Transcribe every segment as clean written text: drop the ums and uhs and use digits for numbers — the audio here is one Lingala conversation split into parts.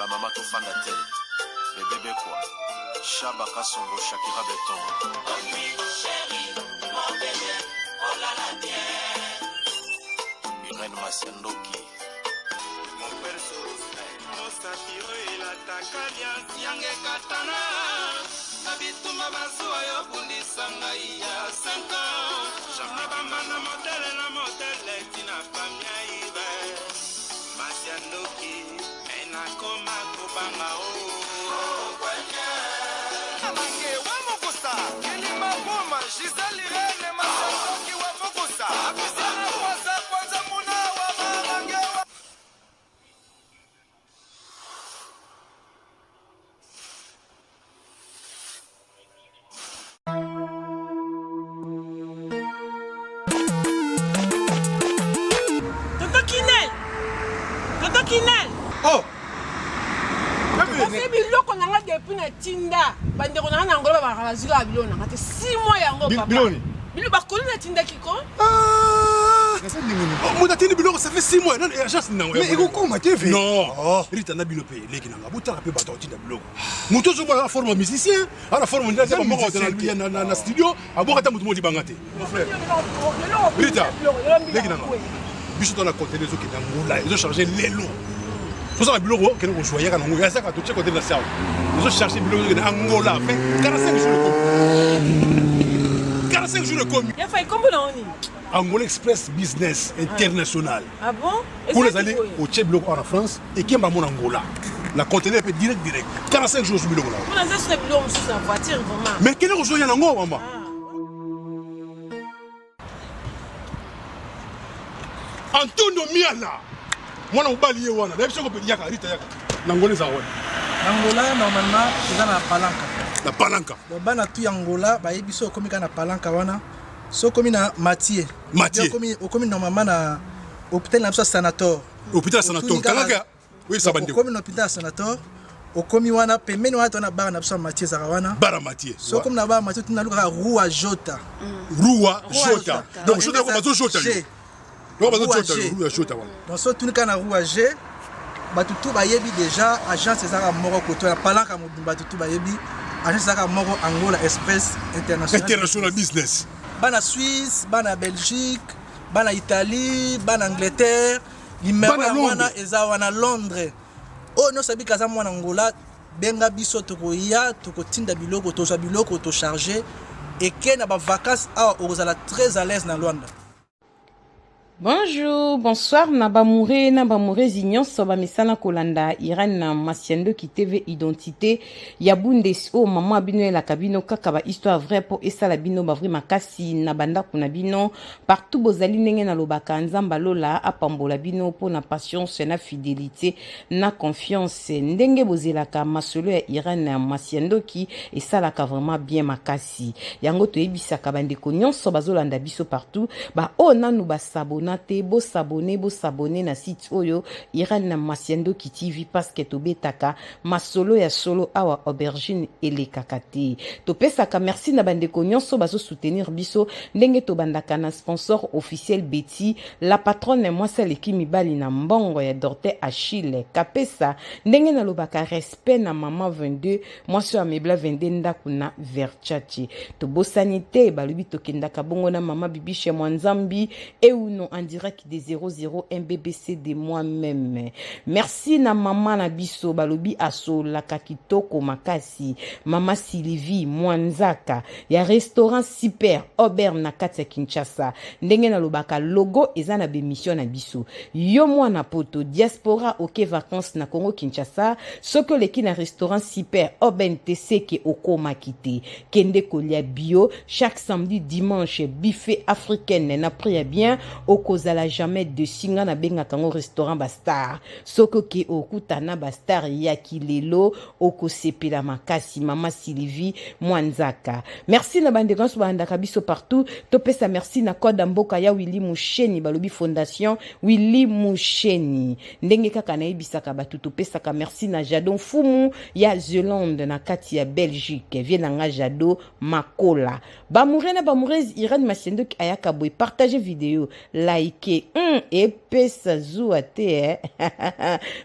Ba mama tofanda te. Bebe Bekwa, Shaba Kasongo, Shakira Beton. Irène Masiandoki. Mosapi oyo elataka liasi yanga ekatana na bitumba bazuwa yo bundisa ngai ya 5 ans na bambanda modele na modele tina famia ibe masi ya ndoki me nakoma kobanga o Amange wa mokusa kilima buma Gisèle Irene Masandoki wa mokusa Apisiana kwanza kwanza muna wa mamange wa Tonton Kinel! Tonton Kinel! Oh! Kasi biloko na nga depuis na tinda bandeko na nga na Angola babaka bazwi kaka biloko na nga te 6 mois yango papa. Biloko nini? Biloko bakoli natindaki ko. Ah! Moto atindi biloko ça fait 6 mois nani agence nango. Mais ekokoma te ve. Non. Oh. Rita na bino pe leki na nga botala pe bato atinda biloko. Moto ozomona na forme musicien, ana forme ndenge ata moko na na na studio, aboka ata moto moko libanga te. Mon frère. Rita, leki na nga. Biso to na conteneur ezokende Angola, ezo charger lelo. Tozala biloko okende kozwa yaka nango yazaka totie conteneur na sawa. Ezo charger biloko ezokende Angola, fait 45 jours ekomi. 45 jours ekomi. Ya fai kombo na oni? Angola Express Business International. Ah bon? Kuna ezali otie biloko awa na France ekemba mona Angola. Na conteneur pe direct direct. 45 jours biloko na. Kuna eza suna biloko mosusu na voiture vraiment. Mais kende kozwa ya nango mama. Antonio Miala mwana mobali ye wana nayebi soko yaka Rita yaka na Angola eza wana. Na Angola normalement eza na Palanca. Na Palanca. Donc bana tout ya Angola bayebi so okomi kaka na Palanca wana. So okomi na Mathieu. Mathieu. Okomi okomi normalement na hôpital na biso ya Sanator. Hôpital Sanator. Kangaka oyebisa bandeko. Okomi na hôpital ya Sanator. Okomi wana pembeni wana tona bar na biso ya Mathieu ezalaka wana. Bar ya Mathieu. So okomi na bar Mathieu tuna lukaka Rua Jota. Rua Jota. Donc Jota bazo Jota. Donc bazo Jota Rua Jota wana. Donc so tuni kaka na Rua G bato tout bayebi déjà agence ezalaka moko koto ya palanka mobimba bato tout bayebi agence ezalaka moko Angola Express International. International Business. Bana Suisse, bana Belgique, bana Italie, bana Angleterre, numero Bana ya Londres. wana eza wana Londres. Oyo nyonso abika aza mwana Angola, benga biso tokoya tokotinda biloko tozwa biloko tocharge eke na ba vacances awa okozala très à l'aise na Luanda. Bonjour, bonsoir na bamoure na bamourezi nyonso bamesana kolanda Irène na Masiandoki TV identité ya Bundes oyo mama bino elaka bino kaka ba histoire vraie po esala bino ba vrai makasi na bandako na bino partout bozali ndenge nalobaka Nzambe alola apambola bino po na patience na fidelité na confiance ndenge bozelaka masolo ya Irène Masiandoki esalaka vraiment bien makasi Kasi yango toyebisaka bandeko nyonso bazolanda biso partout ba oyo nanu ba s'abonna te bo s'abonner bo s'abonner na site oyo Irène na Masiandoki TV parce que tobetaka masolo ya solo awa aubergine elekaka te. Topesaka merci na bandeko nyonso bazo soutenir biso ndenge tobandaka na sponsor officiel Betty la patronne mwasi aleki mibali na mbongo ya Dorte Achille Kapesa ndenge nalobaka respect na maman 22 Mwasi oyo amebla 22 ndaku na Verchace. Tobosani te balobi tokendaka bongo na mama Bibiche Mwanzambi Euno en direct de 001 BBC de moi-même. Merci na mama na biso balobi asolaka kitoko makasi. Mama Sylvie Mwanzaka ya restaurant Super Auberge na kati ya Kinshasa. Ndenge nalobaka logo eza na bemission na biso. Yo mwana poto diaspora oke vacances na Congo Kinshasa soki oleki na restaurant super oben te seke okomaki te. Kende kolia bio chaque samedi dimanche buffet africaine na prix ya bien okozala jamais dessus nga nabengaka yango restaurant ba star. Soki oke okuta na ba star ya kilelo okosepela makasi mama Sylvie Mwanzaka. Merci na bandeko nyonso balandaka biso partout. Topesa merci na code ya mboka ya Willy Musheni balobi fondation Willy Musheni. Ndenge kaka nayebisaka bato topesaka merci na Jado Mfumu ya Zelande na kati ya Belgique. Vie na nga Jado Makola. Ba amoureux na ba amoureuses Irène Masiandoki ayaka boye partager video like. like epesa zuwa te eh?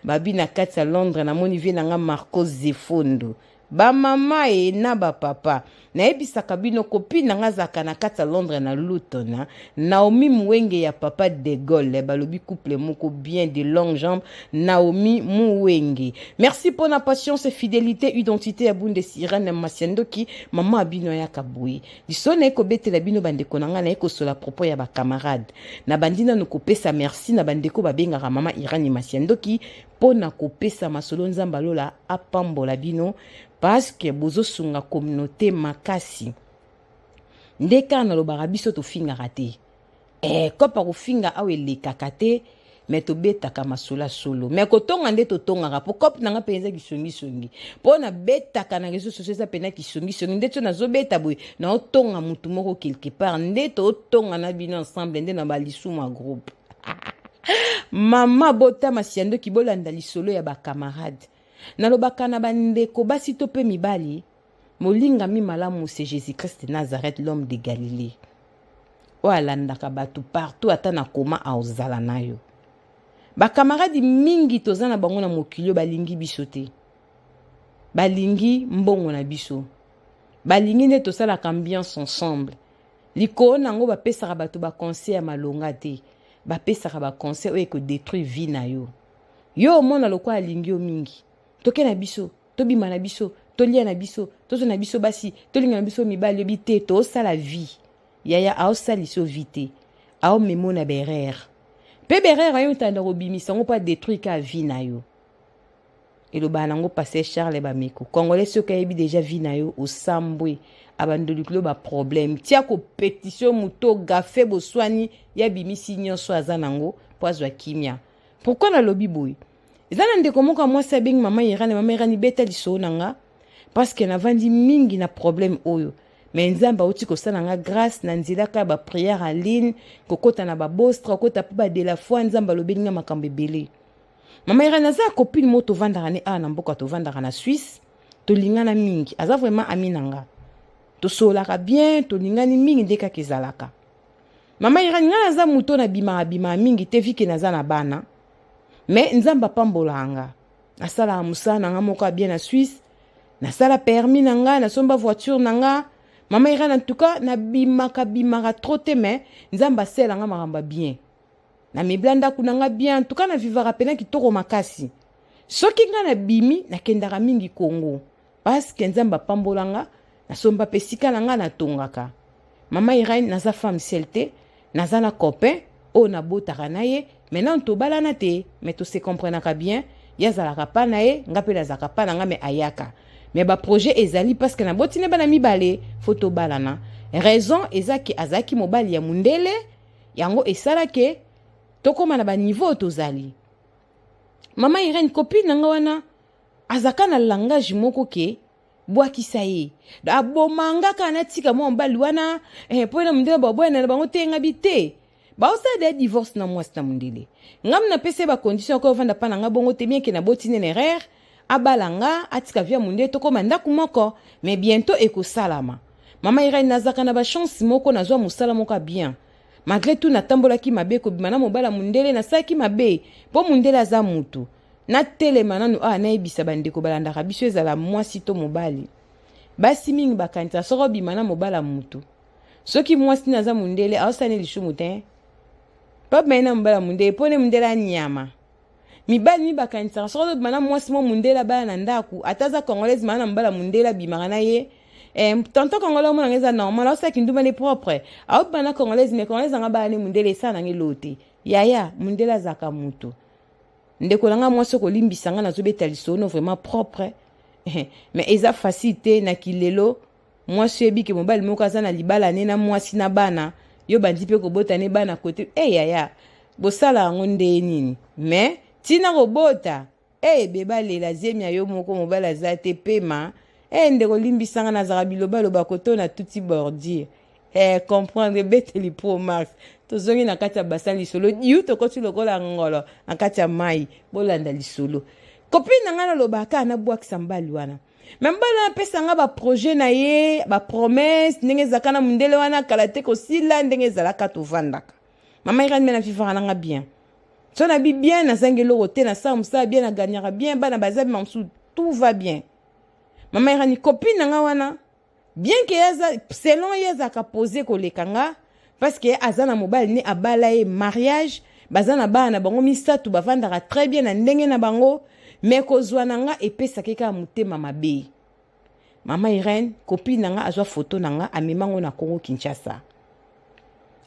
Babi na kati ya Londres namoni vie na nga Marco Zefondo. Ba mama e na ba papa nayebisaka bino copine na nga azalaka na kati ya Londres na Luton hein? Naomi Muwenge ya papa de Gaulle balobi couple moko bien de longue jambe Naomi Muwenge. Merci pona patience fidelité identité ya Bundes Irène Masiandoki maman abino ayaka boye. Lisolo naye kobetela bino bandeko na ngai naye kosola propos ya ba camarade. Nabandi nanu kopesa merci na bandeko babengaka mama Irène Masiandoki mpo na kopesa masolo Nzambe ya lola apambola bino parce que bozosunga communauté makasi. Nde kaka nalobaka biso tofingaka te. Eh, kopa kofinga awa elekaka te me tobetaka masolo ya solo me kotonga nde totongaka mpo cope na nga mpenza kisongisongi mpo nabetaka na réseau sociaux eza mpenza kisongisongi nde so nazobeta boye naotonga motu moko quelque part nde totonga na bino ensemble nde na balisumu ya groupe. Mama botama siandoki bolanda lisolo ya bacamarade nalobaka na bandeko basi to mpe mibali molingami malamu c'est Jésus-Christ de Nazareth l'homme de Galilée oyo alandaka bato partout ata na koma aozala na yo. Bakamaradi mingi toza na bango na mokili oyo balingi biso te, balingi mbongo na biso, balingi nde tosalaka ambiance ensemble. Likolo na yango bapesaka bato baconseil ya malonga te, bapesaka baconseil oyo ekodetruire vie na yo. Yo omona lokola alingi yo mingi, toke na biso, tobima na biso, tolia na biso, tozwa na biso basi, tolinga na biso mibali, oyebi te tosala vie. Yaya aosalisa yo vie te, aomemo na berere mpe berere ayo otanda kobimisa yango mpo adetruire ka vie na yo. Elobaka nango pasteur Charles Bameko congolais soki ayebi deja vie na yo osambwe abandoli ba problème tia ko pétition moto gafe boswani ya bimisi nyonso aza nango po azwa kimia. Pourquoi nalobi boye? Eza na ndeko moko ya mwasi abengi mama Irani, mama Irani beta lisolo na nga parce que navandi mingi na problème oyo mais Nzambe auti kosala nga grâce na nzela kaka ba prière en ligne kokota na ba bostra kokota pe ba de la foi Nzambe alobeli nga makambo ebele. Mama Irene aza copine moko tovandaka ne awa na mboka tovandaka na Suisse tolingana mingi aza vraiment ami na nga tosololaka bien tolingani mingi nde kaka ezalaka. Mama Irene nga naza moto na bimaka bimaka mingi te vike naza na bana mais Nzambe apambolaka nga nasalaka mosala na nga moko ya bien na Suisse nasala permis na nga nasomba voiture na nga. Mama Irene en tout cas nabimaka bimaka trop te mais Nzambe asala nga makambo ya bien na mebla ndako na nga bien en tout cas na vivaka pena kitoko makasi. Soki nga na bimi nakendaka mingi Congo parce que Nzambe apambola nga nasomba pe esika na nga natongaka. Mama Irene naza femme seule te, naza na copain oyo nabotaka na ye mais nanu tobalana te mais to se comprenaka bien, ye azalaka pa na ye nga pe nazalaka pa na nga mais ayaka mais ba projet ezali parce que naboti ne bana mibale faut tobalana. Raison eza ke azalaki mobali ya mundele yango esala ke tokóma na ba niveau tozali. Mama Irene copine na nga wana azaka na langage moko ke bwakisa ye aboma nga kaka natika mwa mobali wana eh, mpo na mondele baboyana na bango te nga bi te baosala deya divorce na mwasi na mondele nga napesa ye bacondition akoki ovanda mpa na nga bongo te bien ke naboti nene erreur abala nga atika vie ya mondele tokóma ndako moko mais bientôt ekosalama. Mama Irene nazaka na bachance moko nazwa mosala moko ya bien malgré tout natambolaki mabe kobima na mobala mondele nasalaki mabe mpo mondele aza mutu natelema nanu awa nayebisa bandeko balandaka biso ezala mwasi to mobali basi mingi bakanisa soki obima na mobala mutu soki mwasi naza mondele aosala ne lisumu te mpo abima ye na mobala mondele mpo ne mondele anyama. Mibali mi bakanisaka soki obima na mwasi mo mondele abala na ndako ata aza congolaise maa na mobala mondele abimaka na ye eh, tonton congolais omona ngo eza normal aosala kindumba ne propre aobima na congolaise mais congolaise anga abala ne mondele esala nango eloo te. Yaya mondele azalaka mutu ndeko na nga mwasi okolimbisa nga nazobeta lisolo vraiment propre mais eza facile te na kilelo mwasi oyebi ke mobali moko aza na libala ne na mwasi na bana yo bandi mpe kobota ne bana kote e hey, yaya bosala yango nde nini mais ntina kobota e hey, beba lela zemi ya yo moko mobali aza te pema e hey, ndeko limbisanga nazalaka bilobaloba koto na tuti bordure eh, comprendre ebeteli pro max tozongi na kati ya basin lisolo diu tokoti lokola ngolo na kati ya mai bolanda lisolo copine na ngai nalobaka nabwakisa mobali wana me mobali wana apesa nga baprojet na ye bapromese ndenge ezalaka na mondele wana kala te kosila ndenge ezalaka tovandaka. Mama Irène me na vivaka nanga bien. So na bi bien nazangi eloko te nasala mosala bien na gagnaka bien bana baza bien mosusu tout va bien. Mama Irène copine na nga wana bien que aza selon ye azalaka pose koleka nga parce que aza na mobali ne abala ye mariage baza na bana na bango misato bavandaka très bien na ndenge na bango mais kozwa na nga epesaki kaka motema mabe. Mama Irène copine na nga azwa photo na nga amema ngo na Congo Kinshasa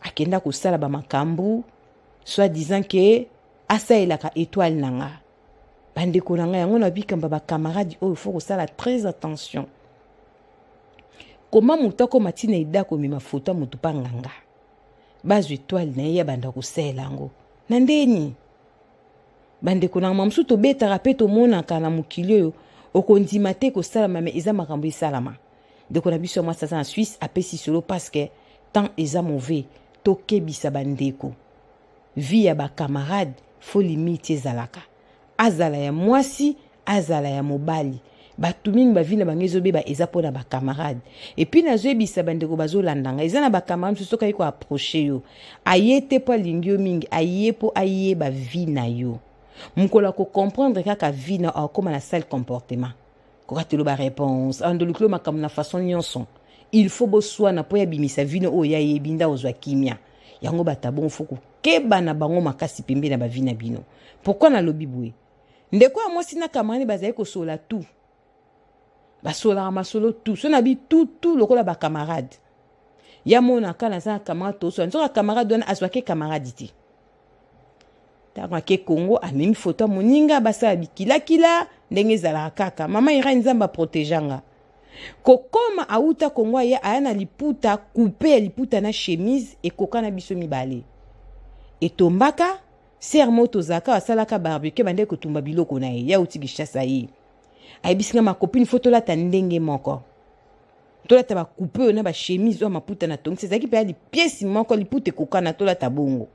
akenda kosala ba makambu soit disant que asalelaka étoile na nga bandeko na nga yango na bikamba ba camarade oyo faut kosala très attention koma moto akoma ntina ida komema foto ya moto mpa nganga bazwa étoile na ye ya banda kosalela yango na ndeni Bandeko na nga mosusu tobetaka pe tomonaka na mokili oyo okondima te kosalama me eza makambo esalama. Ndeko na biso ya mwasi aza na Suisse apesi solo parce que temps eza mauvais tokebisa bandeko vie ya ba camarade faut limite ezalaka azala ya mwasi azala ya mobali bato mingi bavi na bango ezobeba eza mpo na bacamarade epuis nazoyebisa bandeko bazolanda ngai eza na bacamarade mosusu soki aye koapproche yo aye te mpo alingi yo mingi aye mpo ayeba vie na yo mokolo akocomprendre kaka vie na akokóma na sale comportement kokatelo baréponse andolukilo makambo na façon nyonso il faut boswana mpo ya bimisa vino oyo ya yebi nda ozwa kimia yango bato ya bongo fo kokeba na bango makasi pembe na bavi na bino pourkui nalobi boye ndeko ya mwasi na camarade bazali kosola tout basolaka masolo tout so na bi tout tout lokola bacamarade ya monaka naza na camarade tosola nzoka camarade wana azwaki camarade te ntango ake kongo amemi foto ya moninga basala bikilakila ndenge ezalaka kaka mama irai nzambe aprotege nga kokoma auta kongo aya aya na liputa coupe ya liputa na chemise ekoka na biso mibale etombaka Sœur moko tozalaka asalaka barbecue bandaki kotumba biloko na ye ya uti Kinshasa ye ayebisi nga ma copine faut tolata ndenge moko tolata bakupe oyo na bachemise oyo maputa na tongisi ezalaki mpenza lipiesi moko liputa ekokana tolata bongo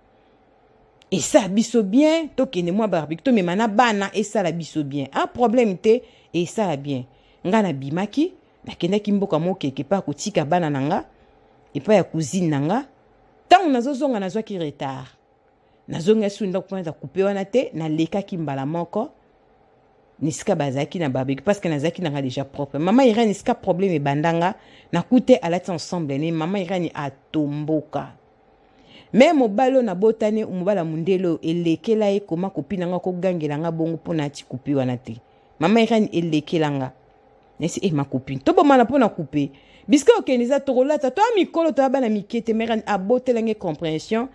esala biso bien tokende mwa barbecue tomema na bana esala biso bien a ah, problème te esala bien nga nabimaki nakendaki mboka mokeke epai ya kotika bana na nga epai ya cousine na nga ntango nazozonga nazwaki retard nazongi su ndako mpo naza coupe wana te nalekaki mbala moko na esika bazalaki na barbecue parce que nazalaki nanga déjà propre mama Irène esika problème ebanda nga nakute alati ensemble ne mama Irène atomboka me mobali oyo nabotani mobali ya mondele oyo elekela ye koma kopi na nga kogangela nga bongo mpo na ati kupe wana te mama Irène elekela nga nesi e eh, ma copine tobomana mpo na coupe bisika okende eza tokolata toya mikolo toya bana mike te mere abotela nge comprehension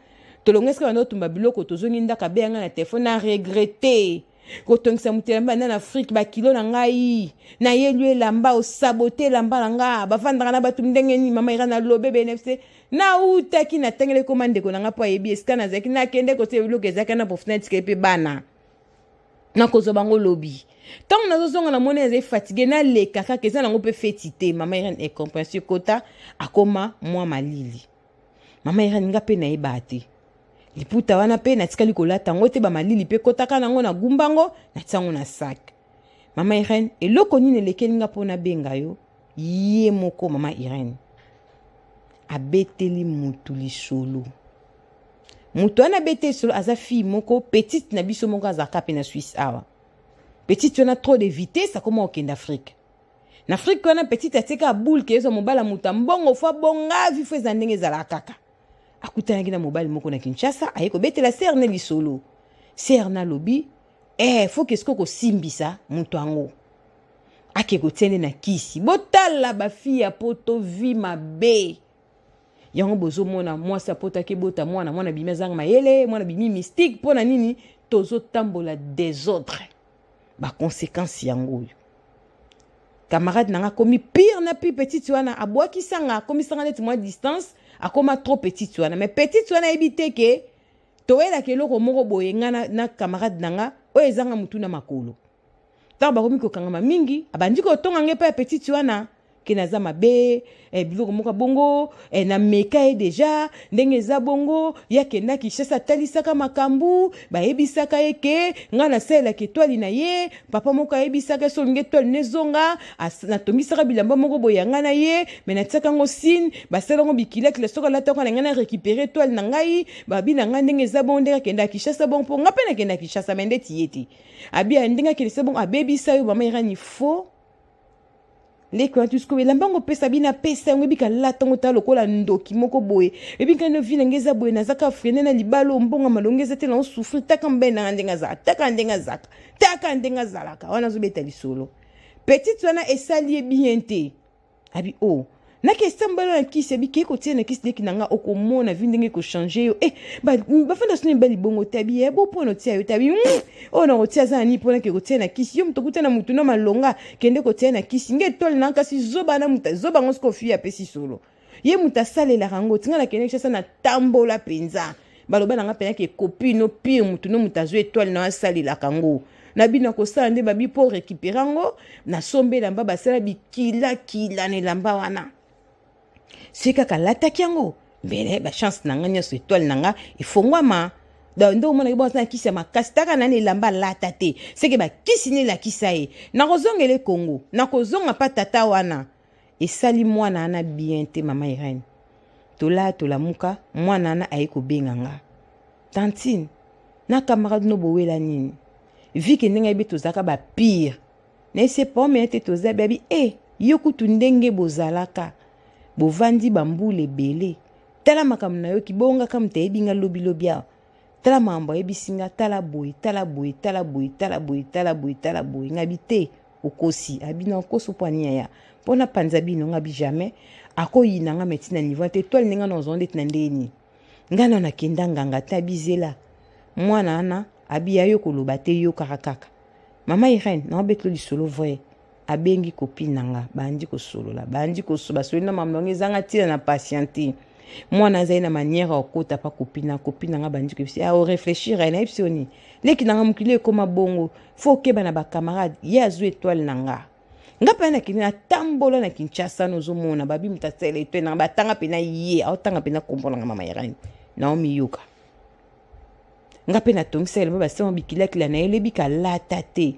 tolonga esika banda otumba biloko tozongi ndako abeya ngai na telefone na regrete kotongisa moto elamba na na afrike bakilo na ngai nayeli elamba osabote elamba na nga bafandaka na bato ndenge nini mama ira nalobe bnfc nautaki natangeli ekoma ndeko na ngai mpo ayebi esika nazalaki nakende kotia biloko ezalaki na profina etikali mpe bana nakozwa bango lobi ntango nazozonga namoni azali fatigue naleka kaka eza nango mpe feti te mama irene incomprehension ekota akoma mwa malili mama irene nga mpe nayebaa te liputa wana mpe natikali kolata yango te bamalili mpe ekotaka nango nagumba yango natia yango na sak mama irene eloko nini elekeli nga mpo nabenga yo ye moko mama irene abeteli mutu lisolo moto wana abete lisolo aza fille moko petite na biso moko azalaka mpe na Suisse awa petite wana trop de vitesse akoma kokende Afrique na Afrique wana petite atika boule ke ezwa mobali ya moto ya mbongo fo abonga vi fo eza ndenge ezalaka kaka akutanaki na mobali moko na Kinshasa aye kobetela sere ne lisolo sere nalobi eh fo ke sikoyo kosimbisa moto yango ake kotia nde na kisi botala bafi ya poto vi mabe yango bozomona mwasi apotaki ebota mwana mwana bimi azanga mayele mwana bimi mystique mpo na nini tozotambola desordre baconséquence yango oyo camarade na nga akomi pire na pire petite wana abwakisa nga akomisa nga neti mwa distance akoma trop petite wana mais petite wana ayebi te ke toyelaka eloko moko boye nga na, na camarade na nga oyo ezanga motu na makolo ntango bakomi kokangama mingi abandi kotonga ngai epai ya petite wana. Ke naza mabe eh, biloko moko bongo eh, na meka ye deja ndenge eza bongo ye akenda Kinshasa atalisaka makambu bayebisaka ye ke ngai nasalelaka etwali na ye papa moko ayebisaka ye so olingi etwali nezonga natongisaka bilamba moko boye ya ngai na ye me natiaka yango sine basala yango bikilakila soki alataka na ngai na récupere etwali na ngai babi na ngai ndenge eza bongo ndenge akendaka Kinshasa bongo mpo ngai mpe nakenda Kinshasa me ndeti ye te abi ndenge akendisa bongo abebisa yo mama Irani faux leki wana tusko elamba yango opesa bino apesa yango ebika lata yango ta lokola ndoki moko boye ebika no vi na ngai eza boye naza kaka frene na libala oyo mbongo malongi eza te na osouffrir taka mobali na ngai ndenge azalaka taka ndenge azalaka taka ndenge azalaka wana azobeta lisolo petite wana esali ye bien te abi o oh. nake esambala na kisi abi kei kotia na kisi leki na nga okomona vi ndenge ekochange yo eh, bafanda soni mibali bongo te abi ye bo mpo na otia yo te abi hmm, oyo na kotia aza na nini mpo nake kotia na kisi yo moto okuta na motu na malonga kende kotia na kisi nge etole na kasi zoba na moto zoba yango sikoyo fille apesi solo ye moto asalelaka yango tinga nakende kishasa na tambola mpenza baloba na nga mpenza ke copine no pire motu no moto azwi etoile na asalelaka yango na bino akosala nde babi mpo récupere yango nasomba elamba basala bikilakila na elamba wana soki kaka alataki yango mbele bachance na nga nyonso etoile na nga efongwama donc nde omonaki bongo aza na kisi ya makasi taka nani elamba alata te seke bakisi nde elakisa ye nakozongela ekongo nakozonga mpa tata wana esali mwana wana bien te mama Irène tolaa tolamuka mwana wana aye kobenga nga tantine na camarade no bowela nini vike ndenge ayebi tozalaka ba pire na ese pome te toza babi e eh, yo kutu ndenge bozalaka bovandi bambula ebele tala makambo nayoki bongaka moto ayebi nga lobilobi awa tala makambo ayebisi nga tala boye tala boye tala boye tala boye tala boye tala boye ngabi te okosi abi na okosi mpo ani yaya mpo napanza bino ngabi jamais akoyina nga meti na niveau te etoile ndenge na ozwa ndeti na ndeni nga na nakenda nganga te abizela mwana wana abi ya yo koloba te yokaka kaka mama Irène naobetelo lisolo vrai abengi copine na nga bandi kosolola bandi basoli na mama yango ezanga ntina na patiente mwana azali na manière ya kokota pa copine na copine na nga bandi koyebisa ya oreflechir ye nayebisi yo nini leki na nga mokili ekoma bongo fo okeba na bacamarade ye azwi etoile na nga nga mpe nakende natambola na kinshasa nozomona babi moto asala etoile na nga batanga mpena ye aotanga mpena kombo na nga mama irene naomiyoka nga mpe natongisa elamba basema bikilakila na ye elebi kalata te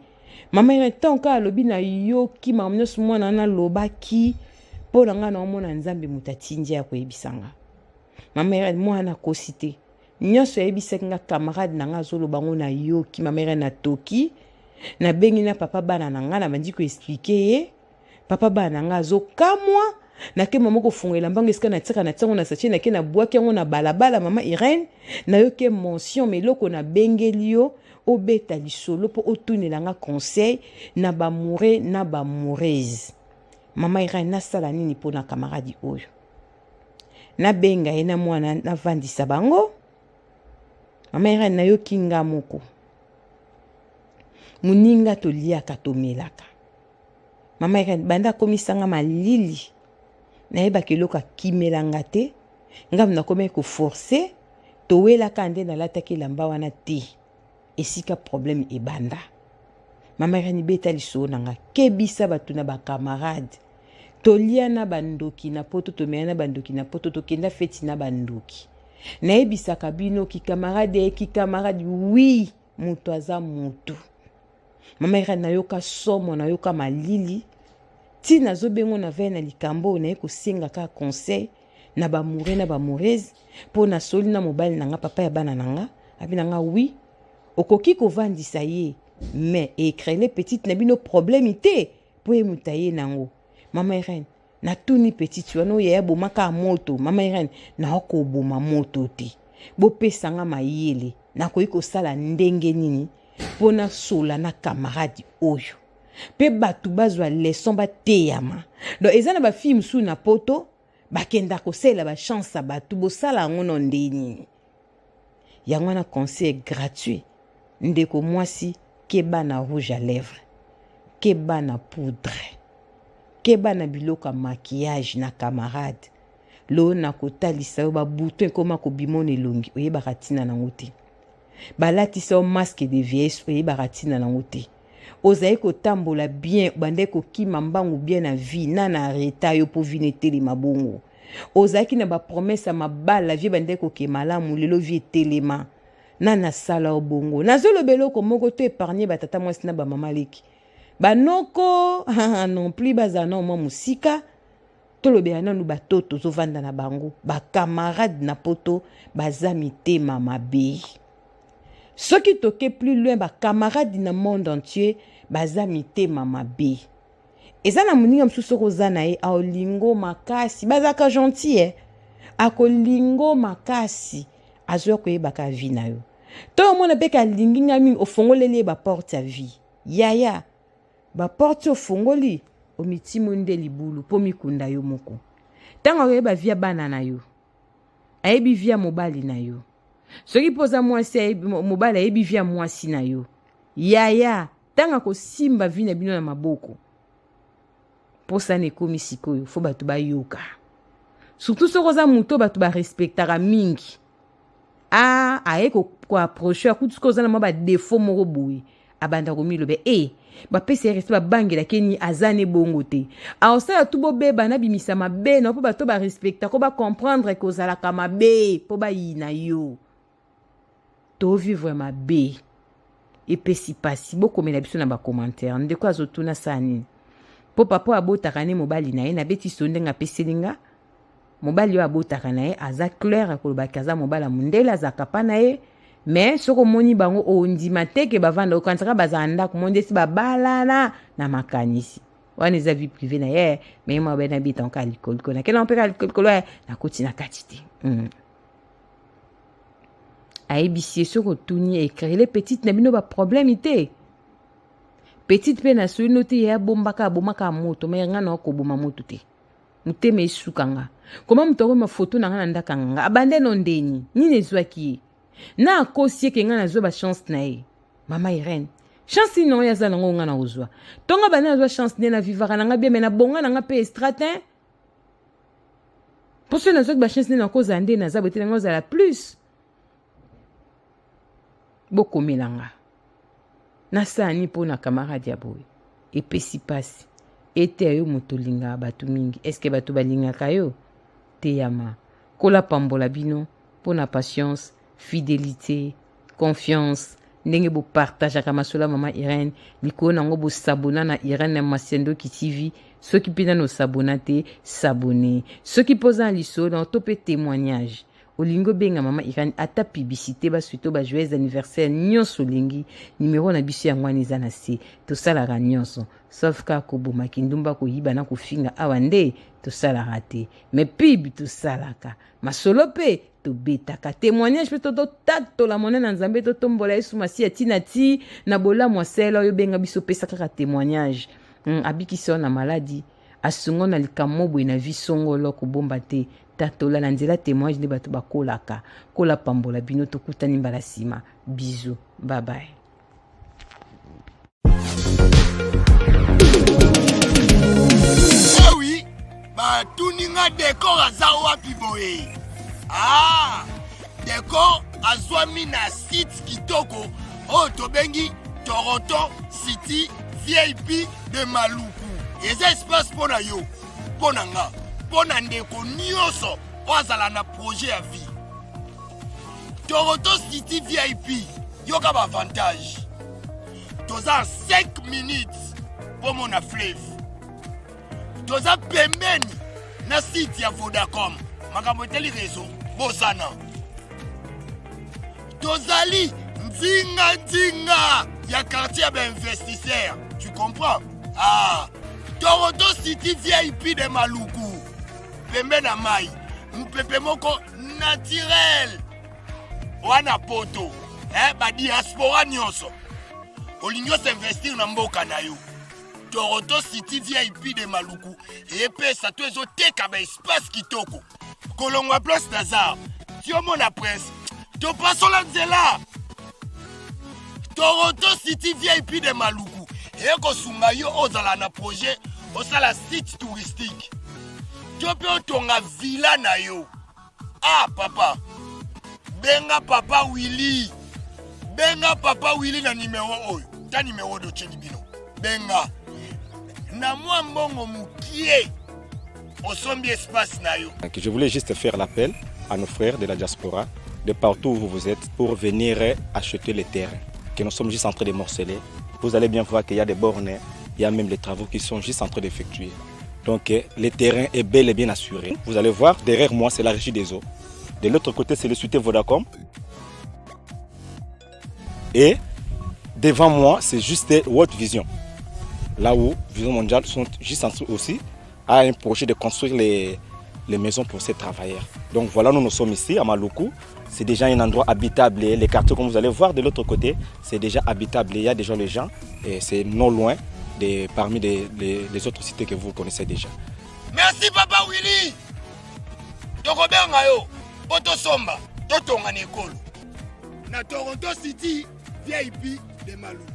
mama ina ntango kaka alobi nayoki makambo nyonso mwana wana alobaki mpo na ngai naomona nzambe moto atindi ya koyebisa nga mama ina mwana akosi te nyonso ayebisaki nga camarade na nga azoloba ngo nayoki mama ina natoki nabengi na papa bana na ngai nabandi koexplike ye Papa bana na nga azokamwa nake mama kofunga elamba ngo esika natiaka natia yango na sachet nake nabwaki yango na balabala mama Irène nayoki mention ma eloko nabengeli yo obeta lisolo mpo otunela nga conseil na bamoure na bamoureuse mama Irène nasala nini mpo na camarade oyo nabenga ye na mwana navandisa bango mama Irène nayoki nga moko moninga toliaka tomelaka Mama Irène banda akomisa nga malili nayebaka eloko akimela nga te nga nakomaki koforce towelaka nde nalataki elamba wana te esika problème ebanda mama Irène beta lisolo na nga kebisa bato na bacamarade tolia na bandoki na poto tomela na bandoki na poto tokenda feti na bandoki nayebisaka bino kikamarade kikamarade wi moto aza motu Mama Irène nayoka somo nayoka malili ti nazobengo na veille na likambo oyo naye kosenga kaka conseil na bamoure na bamourese mpo nasoli na mobali na nga papa ya bana na nga abi na nga oui okoki kovandisa ye mais ecrele petite na bino problème te mpo ye moto aye nango mama Irène Natuni petite wana oyo yaya boma kaka moto mama Irène nakoboma moto te bopesa nga mayele nakoki kosala ndenge nini mpo nasola na camarade oyo mpe bato bazwa leçon bateyama donc eza na bafille mosusu na poto bakenda kosalela bachance ya bato bosala yango no nde nini yango wana conseil gratuit ndeko mwasi keba na rouge à lèvre keba na poudre Keba na biloko ya maquillage na camarade loo na kotalisa yo ba bouton ekoma kobima na elongi oyebaka ntina nango te balatisa yo masque de vieillesse oyebaka ntina nango te. Ozali kotambola bien, obandaki kokima mbangu bien na vie, nana arreta yo po vie netelema bongo. Ozalaki na ba promesse ya mabala, vie ebandaki kokende malamu, lelo vie etelema. Nani asala yo bongo? Nazoloba eloko moko to epargne ba tata mwasi na ba mama leki. Ba noko non plus bazala nao mwa mosika. Tolobela nanu bato tozovanda na bango, ba camarade na poto baza mitema mabe. Soki toke plus loin ba camarade na monde entier baza mitema mabe. Eza na moninga mosusu soki oza na ye aolingo makasi, bazalaka gentil eh? Akolingo makasi azoya koyebaka vie na yo. To omona mpe kalingi nga mingi ofongoleli ye ba porte ya vie. Yaya Ba porte ofongoli omitimoli nde libulu po mikunda yo moko. Tango akoyeba vie ya bana na yo, ayebi vie ya mobali na yo. Soki mpe oza mwasi, mobali ayebi vie ya mwasi na yo. Yaya, tango akosimba vie na bino na maboko, mposa na ekomi sikoyo, fo bato bayoka. Surtout soki oza moto bato ba respectaka mingi. Ah, aye ko ko approcher akuti soki oza na mwa ba défaut moko boye abanda komiloba e eh, bapesi ye respect babangelaki ye nini aza ne bongo te aosala tu bobeba nabimisa mabe na mpo bato barespecta ko bacomprendre ke ozalaka mabe mpo bayina yo tovivre mabe epesi mpasi bokomela biso na bacommentaire ndeko azotuna saa nini mpo papa oyo abotaka ne mobali na ye nabeti so ndenge apeseli nga Mobali oyo abotaka na ye aza clair akoloba ke aza mobali ya mundele azalaka pa na ye mais soki omoni bango ondima te ke bavanda okanisaka bazala ndako mo ndesi babalana na makanisi wana eza vie privée na ye mais ye moko abe na beta nka likolikolo nakenda mpe ka likolikolo ye nakoti na kati te mm. ayebisi ye soki otuni ecrele petite na bino baproblème te petite mpe na soino te ye abombaka abomaka moto me nga na okoboma moto te motema esuka nga koma moto akoma foto na nga na ndaka nga abande no ndeni nini ezwaki ye na akosi eke nga nazwa bachance na ye mama irene chance nini oyo aza nango nga na kozwa ntongo banda nazwa chance nde na vivaka na nga bien me na bonga na nga mpe estratin mpo soki nazwaki bachance nde nakozala nde naza boye te na nga ozala plus Bokomela nga. Nasala nini mpo na camarade ya boye? Epesi pasi. Eteya yo moto olingaka bato mingi. Est-ce que bato balingaka yo? Teyama. Nkolo apambola bino mpo na patience, fidelite, confiance, ndenge bo partageaka masolo ya mama Irène, likolo na yango bo s'abonna na Irène Masiandoki TV, soki mpe nanu osabonna te, s'abonner. Soki mpe oza na lisolo na yo to mpe témoignage, Olingi obenga mama Irène ata publicité ba suite ba joyeux anniversaire nyonso olingi numero na biso yango wana eza na se tosalaka nyonso sauf kaka koboma kindumba koyiba na kofinga awa nde tosalaka te mais pub tosalaka masolo mpe tobetaka témoignage mpe totatola mona na nzambe totombola yesu masiya ntina ti na bolamu asala oyo benga biso pesa kaka témoignage hmm, abikisi yo na maladi asunga na likambo boye na vie songolo kobomba te tatola na nzela témoignage nde bato bakolaka kola pambola bino tokutani mbala nsima bisous bye bye oui batuni nga decor aza wapi boye ah decor azwami na site kitoko oyo tobengi toronto city vip de maluku eza espace mpo na yo mpo na nga mpo na ndeko nyonso oyo azala na projet ya vie toronto city vip yoka baavantage toza 5 minutes mpo mona fleuve toza pembeni na site ya vodacom makambo etali réseau bosana tozali nzinga nzinga ya quartier ya bainvestisseur tu comprends ah toronto city vip de maluku pembe na mai mopepe moko naturel wana poto eh, badiaspora nyonso olingi osinvestir na mboka na yo toronto city vip de maluku epesa to ezoteka baespace kitoko kolongwa place nazar tiomona prince topasola nzela toronto city vip de maluku ekosunga yo ozala na projet osala site touristique to mpe otonga villa na yo ah papa benga papa willy benga papa willy na nimero oyo. Ta numero totyeli bino. Benga. Na mwa mbongo mokie osombi espace na yo. Je voulais juste faire l'appel à nos frères de la diaspora, de partout où vous êtes, pour venir acheter les terrains que nous sommes juste en train de morceler. Vous allez bien voir qu'il y a des bornes, il y a même les travaux qui sont juste en train d'effectuer. Donc le terrain est bel et bien assuré. Vous allez voir, derrière moi, c'est la régie des eaux. De l'autre côté, c'est le cité Vodacom. Et devant moi, c'est juste World Vision. Là où Vision Mondiale sont juste en dessous aussi à un projet de construire les, les maisons pour ces travailleurs. Donc voilà, nous nous sommes ici à Maluku. C'est déjà un endroit habitable. Les quartiers, comme vous allez voir de l'autre côté, c'est déjà habitable. Il y a déjà les gens et c'est non loin de, parmi les, les, autres cités que vous connaissez déjà. Merci Papa Willy. Tokobenga yo po tosomba totonga na ekolo na Toronto City VIP de Maluku.